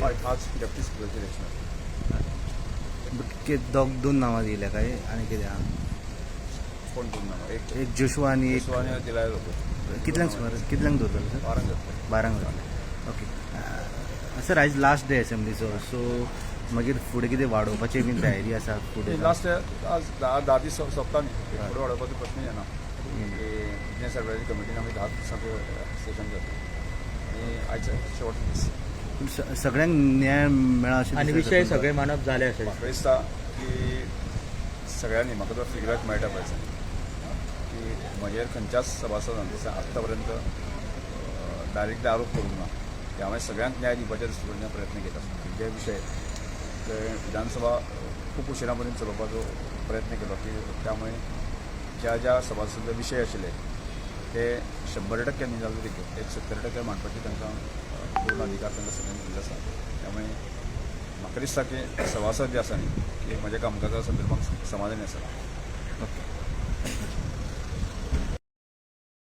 हय, आज deputy स्पिकरचें election आसा. दोग दोन नांवां दिल्या काय आनी कितें आहा? कोण दोन नांवां? एक एक जोशुआ आनी एक जोशुआ आनी दिलाय लोबो. कितल्यांक सुमार, कितल्यांक दवरतले सर? 12क जातलें. 12क जातलें. ओके सर, आयज लास्ट डे असेंब्लीचो, सो मागीर फुडें कितें वाडोवपाची बीन तयारी आसा फुडें? लास्ट आज 10 दीस सोंपता न्ही, फुडें वाडोवपाचो प्रश्न येना. बिजनेस एडवायजरी कमिटीन आमी 10 दिसांचो सेशन जाता आनी आयज शेवटचो दीस. पूण सगळ्यांक न्याय मेळा अशें आनी दिसता विशय तुमकां? सगळे मानप जाले अशें म्हाका दिसता की सगळ्यांनी म्हाका तो फिडबॅक मेळटा पळय की म्हजेर खंयच्याच सभासदान आत्तां पर्यंत डायरेक्टली आरोप करूंक ना की हांवें सगळ्यांक न्याय दिवपाच्या दृश्टीकोनान प्रयत्न घेत आसा. जे विशय ते विधानसभा खूब उशिरा पर्यंत चलोवपाचो प्रयत्न केलो की त्यामुळे ज्या ज्या सभासदांचे विशय आशिल्ले ते 100% न्ही जाल्यार तरी एक 70% मांडपाचे तांकां पूर्ण अधिकार तांकां सगळ्यांक दिल्लो आसा. त्यामुळे म्हाका दिसता की सभासद जे आसा न्ही की म्हज्या कामकाजा संदर्भात समाधानी आसा. ओके.